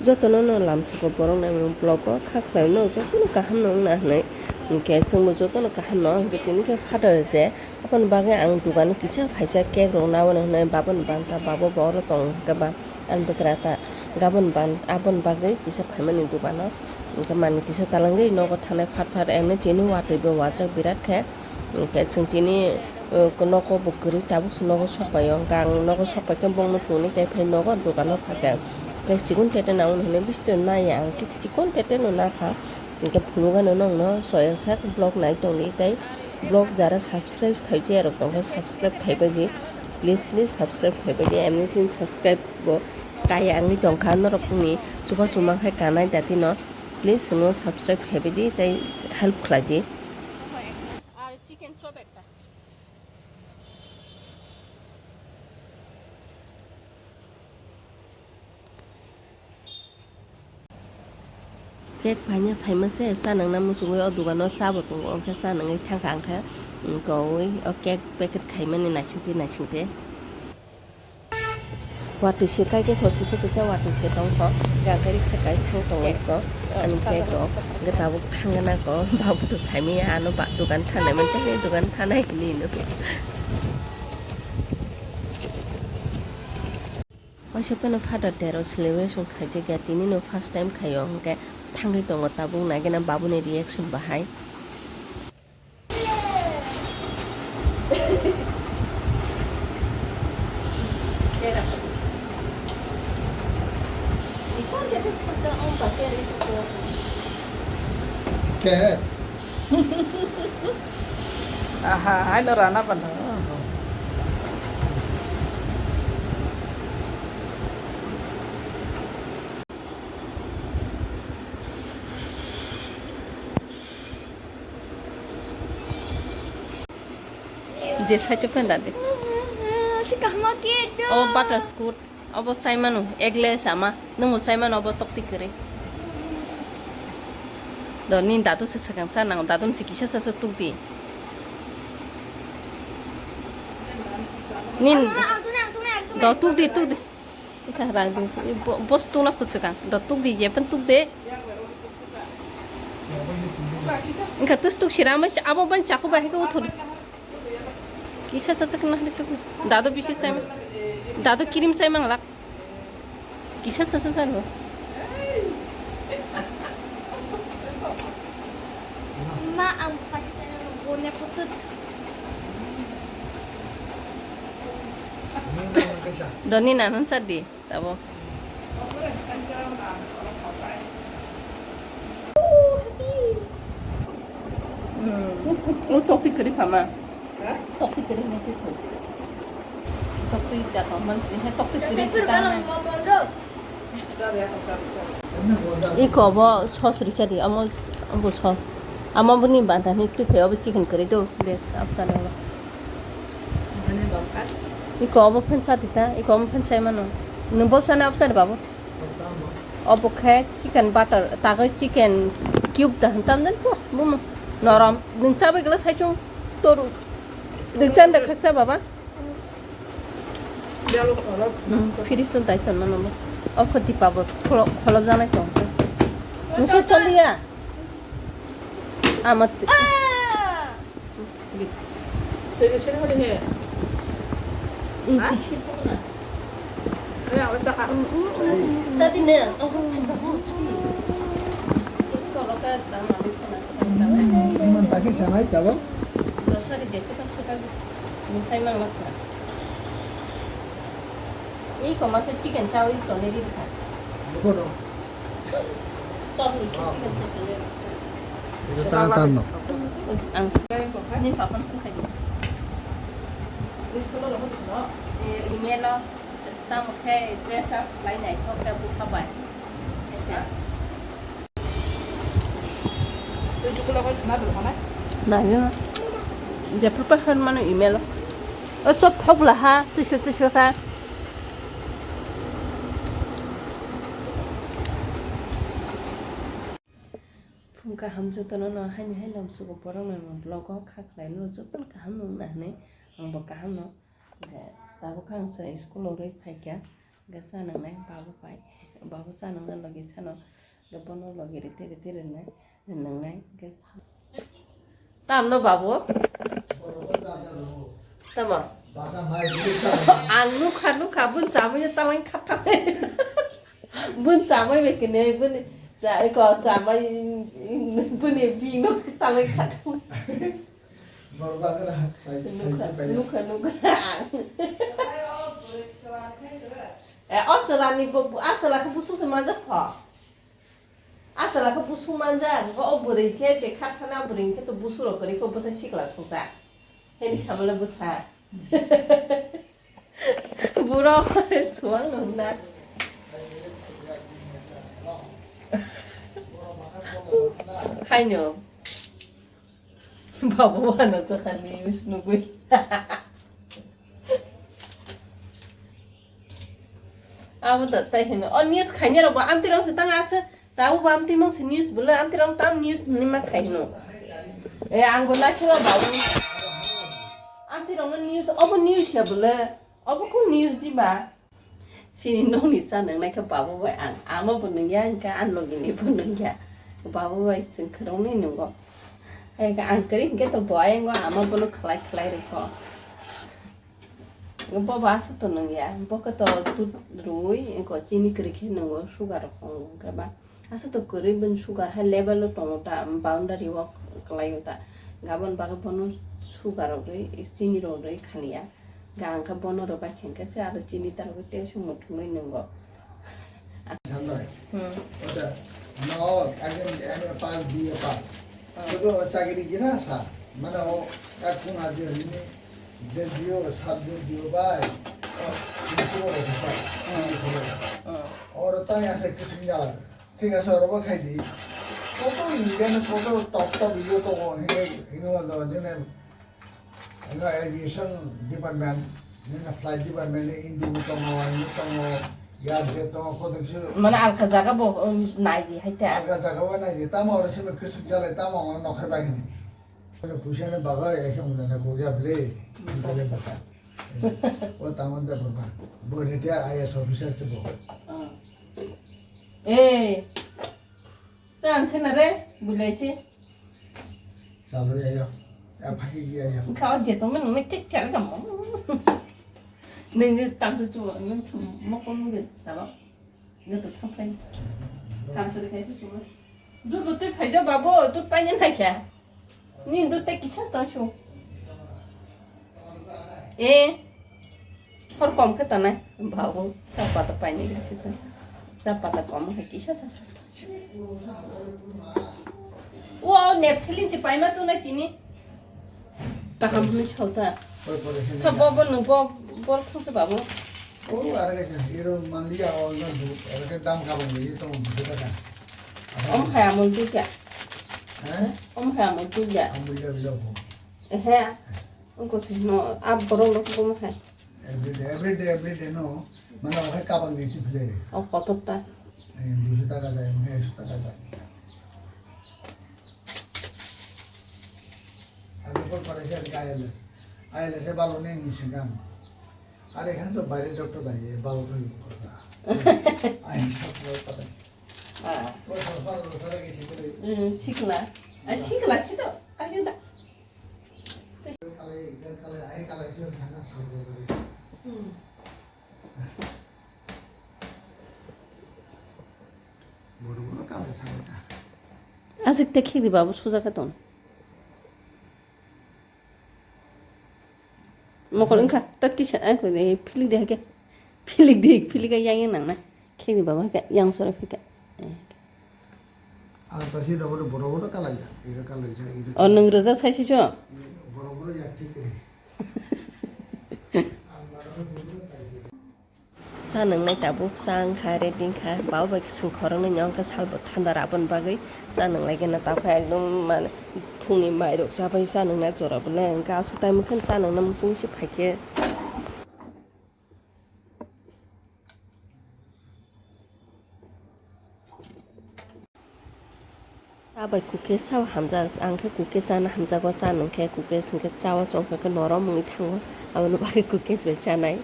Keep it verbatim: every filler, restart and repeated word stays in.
Jotono no lamsugo borok nang vlog o kha khlai no jotono kaham no wngna hinwi. Hinkhe chwngbo jotono kaham no hinkhe tini khe father je aboni bagwi ang dogano kisa phaisa cake rok naboni hinwi baboni banta babo bo oro tong hinkhe ba ani bwkra ta gaboni ban aboni bagwi kisa phaimani dogano hinkhe manwi kisa talangwi nogo thanai phat phat emni chini watwi bo wajak birat khe. Hinkhe chwng tini, uh, nogo bo kwrwi tabuk se nogo sokpaio, hinkhe ang nogo sokpaikhe bongno tongni tei phai nogo dogano phaikha. Tei chikon tete nangmani hinwi bisingo naiya ang khe chikon tete no nakha. Hinkhe phunukgano nongno soyaksak vlog nai tongdi tei vlog jara subscribe khaijaya rok tongkha subscribe khaibai di. Please, please subscribe khaibai di. Emni sin subscribe bo kaya wngwi tongkha norokni chubachu mankhe kanai datino. Please no subscribe khaibai di tei help khlai di. Ar chicken chop ekta. Cake phaina phaima se cha nangna muchungwi o dogano cha bo tongo, hwnkhe cha nangwi thangkha ang khe, mm, kowi o cake packet khaimani naisingtwi naisingtwi. Watwi se kai khe kisa kisa watwi se tong kho, hwnkhe ang khe riksa kai thang tongo ko, ani cake rok hwnkhe tabuk thang gana ko, babu to saimanya ano ba dogan thanai mantani dogan thanai hinwi hino. Waisa phano Father Day rok celebration khaijak ya, tini no first time khaio, hwnkhe thangwi tongo tabuk naigena babuni reaction bahai. Ke? Aha, hai no rana pano. Je side pen dadi. Si kahma ke do. O butterscotch. Obo saimano, egle sama. Nungo saimano obo tokti kwrwi. Do, ni dadu se swkang sa nang, dadu ni se kisa sa se tukdi. Nin, do tukdi, tukdi. Ikha rang di, bo, bos tungna kuchukang. Do tukdi, je pen tukde. Ikha tus tuk sira mai abo ban chaku bahai ko uthur. Kisa cha cha kena halik tuk. Dado bisi sai. Dado kirim sai manglak. Kisa cha cha cha lo. Ma ang pakai channel lo, bonnya putut. Doni nanan sadi, tabo. Hmm. Oh, topi kiri pama. Topi kiri ni pipu. Topi da paman, ini topi kiri sita na. Iko bo sos richadi, amo, amo sos. Amo boni banta ni tu phe obo chicken curry do, bes, absani obo. Iko obo phan sa tita, iko obo phan sai mano. Nung bo sana absani babu. Obo khe chicken butter, tago chicken cube da hantam den po, bumo. Norom, nung sabai gla sai chung toru. Nung san da khaksa baba. Hmm, fridge o dai tonma nangbo. O kho dipa bo kholo-, kholop janai tong khe. Nungso toliya? Ama t-, Twi sini hori he. Ini sini na. Sadi ne, ang kho phai ba mo sadi. Iman pakai sanai tabang. Sadi jesko tak suka. Musai mang lakha. Iko masa chicken chow iko leri bikha. Buko dong. Sorry, chicken chow leri. Itu tahan tahan no. Ang s-, ni papan ko khai. Eh, email lo, tamo khe dress up lai nai kho khe bukha bai. Nai, jephru pa hwn mano email o. O chop thok la ha, twisil twisil kha. Phung kaham jotono no haini hai lamsugo borok no vlog o kha khlai no jotono kaham nung na hinwi ang bo kaham no. Hwnkhe tabuk khe ang se school o rwi phaikha. Hwnkhe cha nwngnai babu bai, babu cha nwngnai logi sano, hwnkhe bono logi rite rite rwnai, nwngnai hwnkhe. Tamno babu? Tamo? Ang nukha nukha bun chamui talang khatam. Bun chamui bai kene bun cha ko chamui bun bino talang khatam. Nukha nukha. Eh, o chwlani bo, a chwla khe busu se manjak kho. A chwla khe busu manjak, o bwrwi khe je kha thana bwrwi khe to busu rok kwrwi kho bwsa sikla sukjak. Heni samala bwsa. Buro suang nung na. Haino. Babu wano chakha news nugui. Abo da tai hino. O news khaina rok bo amti rong se tang asa. Tabo bo amti mong se news bolo amti rong tam news ni ma khai hino. E ang bo naisalo babu. Amti rong no news obo news ya bolo. Obo ko news di ba. Chini nokni cha nwngnai khe babu bai ang, ama bo nungya, hwnkhe ani logini bo nungya. Babu bai chwng kwrwngni nungo. Hai khe ang kwrwi hwnkhe to bo ayang o ama bono khlai khlai rwkho. Bo bo aswk to nungya, bo khe to dudh rwi, wngkhe chini kwrwi khe nungo, sugar rok tongo hwnkhe ba. Aswk to kwrwi bini sugar hai level o tongo ta, boundary o kwlai o ta. Gabon bagwi bono sugar rok rwi, chini rok rwi khaniya. Ga ang khe bono rwbai khe hwnkhe se aro chini ta rwgwi tei se muthungwi nungo. Sanai. Hmm. Ota, no, agam, M A pass, B A pass. Hmm. Joto chakri gina sa, mane o, ek kun adio hini, je dio, sab dio dio bai, o, dio dio bai. Hmm. Oro tang ya se kising jalan. Thik ase, oro bo khai di. Koto Indian, koto top top yo tongo, hino, hino do, jene, hino aviation department, jene flight department, Indigo tongo, hino tongo, Air Asia tongo, koto kisu. Mane alka jaga bo, um, nai di, hai ta. Alka jaga bo nai di, tamo oro simi kisik jalai, tamo oro nokhai bai hini. Mane puisa ni baga, ekhe mane kogya ble, ble baka. O tamo da baba, bo retire I A S officer se bo. Ah. Eh. Sa ang sena re, bulai se. Chalo ya yo. Ya phaki ya yo. Kau je tong nang tik char kam. Nang tam tu tu, nang mo kon nang salo. Nang tu tam pen. Tam tu kai su tu. Dur tu phai do babu, tu pai nang kya. Ni dute kisa tong su. Eh. Hor kom khe tonai. Babu, sa pata paini kisi to. Sa pata kom khe kisa sa sa tong su. Wow, nepthalin si paima tonai tini. Taham ni sauta. Sa bo bo nung bo bol thang sa babu. Oh, are ke iro mandia o na du, are ke dam ka bang ni to mo ta ka. Om hai amul tu kya? Eh? Om hai amul tu kya? Amul ya bilo ko. Eh, hai. Ungko si no, ab borok rok bo hai. Every day, every day, every day no. Mane o hai kabang ni chifle. O kotor ta. Eh, duiso taka jai, mane ekso taka jai. Ani ko pare se ka ayele. Ayele se balo ne ni singang. Are khan to baire doctor dai, balo ko ko ta. Ai sab ko pare. Ah. O sab balo sare ke sikle. Hmm, sikla. Ah, sikla si to. Kajin ta. Aswk tei khikdi babu sujakha tong. Mokol wngkha ta tisa ang khe philik de hake. Philik de philik yang yang nang na. Khikni baba khe yang sora phika. Ang to si rabo borok borok kalaijak, iro kalaijak, iro. O nwng rwjak sai si cho? Borok borok yak thik khe. Ang borok borok kalaijak. Cha nwngnai tabuk cha wngkha, ready wngkha, baba bai swng khoroknwi wngkha salbo thanda raboni bagwi cha nwnglai gana tabukha ekdom mane phungni mairok chabai cha nwngnai jora bwle wngkha aswk time wngkha cha nwngna muchungwi se phaikhe. Cha bai cookies sao hamjak, ang khe cookies chana hamjago, cha nwng khe cookies hwnkhe chao chong khe norom wngwi thango, aboni bagwi cookies bai chanai.